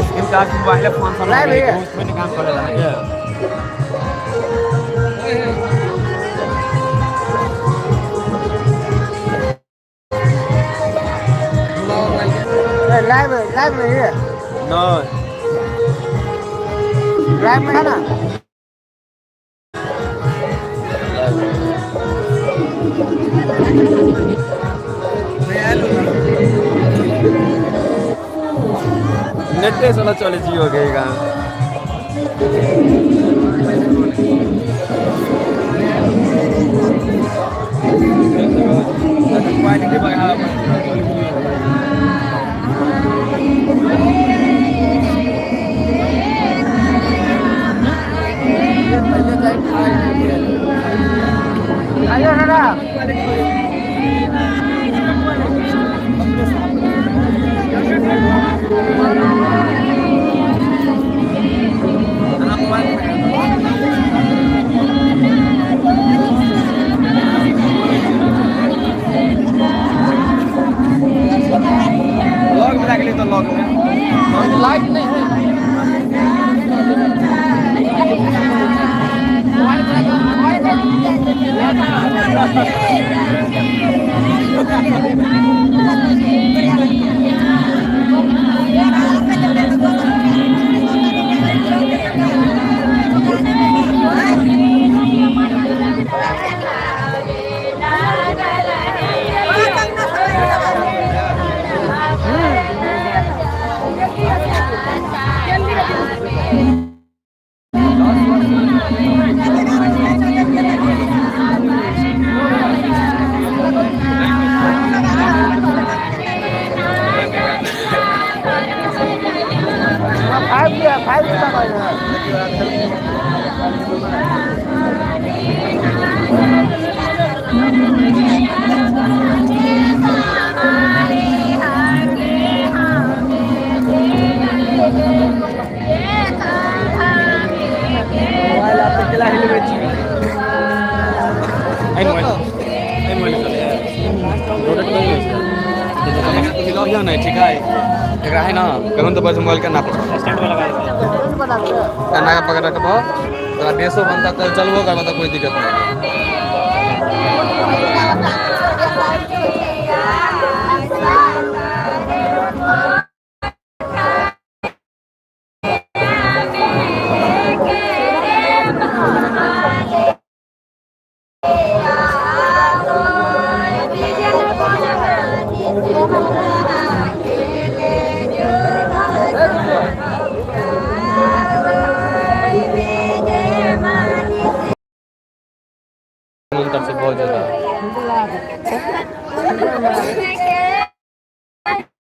Screen card mobile phone सब live है। उसमें काम करेला है। लाइव लाइव में है। नहीं। लाइव में है ना। नेटे साला चले जियो के गाँव। क्वालिटी बढ़ा। आइयो दादा। लॉग में रख तो लॉग में लाइट नहीं है। 5G 5G का है। मोबाइल आपके किला हिल में छी आई मोबाइल आई मोबाइल रोटेट कर हिलाओ नहीं, ठीक है एकरा है ना कहूं तो बस मोबाइल के ना पकड़ स्टैंड पे लगा ना पकड़ रखबो तोरा बेसो बनता तो चलबो करबो तो कोई दिक्कत नहीं। से बहुत ज़्यादा।